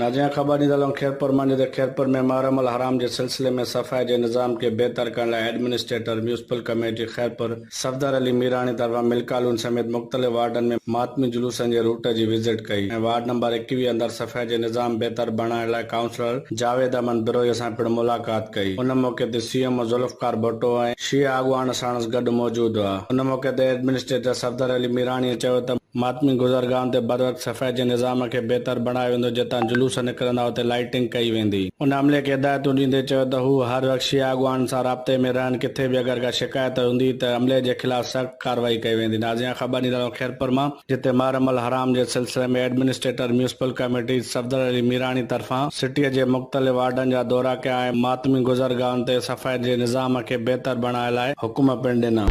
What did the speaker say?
ناظرين خبر ڏيندا هلون خيرپور مان جتي خيرپور ۾ محرم الحرام جي سلسلي ۾ صفائي جي نظام کي بهتر ڪرڻ لاء administrator municipal committee Khairpur Safdar Ali Mirani طرفان مل ڪالوني سميت مختلف وارڊن ۾ ماتمي جلوسن جي روٽ جي وزٽ ڪئي ۽ وارڊ نمبر 21 اندر صفائي جي نظام بهتر بڻائڻ لاء ڪائونسلر جاويد احمد بروهي سان پڻ ملاقات ڪئي ان موقعي تي C M O Zulfiqar Bhutto ۽ Shia اڳواڻ ساڻس گڏ موجود هئا ان موقعي تي ايڊمنسٽريٽر صفدر علي ميراڻي چيو ته ماتمي گذرگاهن تي بروقت صفائي جي نظام کي بهتر بڻايو ويندو، جتان جلوس نڪرندا اتي لائيٽنگ ڪئي ويندي. ان عملي کي هدايتون ڏيندي چيو ته هو هر وقت شيعا اڳواڻن سان رابطي ۾ رهن، ڪٿي به اگر ڪا شڪايت هوندي ته عملي جي خلاف سخت ڪارروائي ڪئي ويندي. ناظرين خبر ڏيندڙ آهيون خيرپور مان جتي محرم الحرام جي سلسلي ۾ administrator municipal committee Safdar Ali Mirani طرفان سٽيء جي مختلف وارڊن جا دورا ڪيا ۽ ماتمي گذرگاهن تي صفائي جي نظام کي بهتر بڻائڻ لاء حڪم پڻ ڏنا.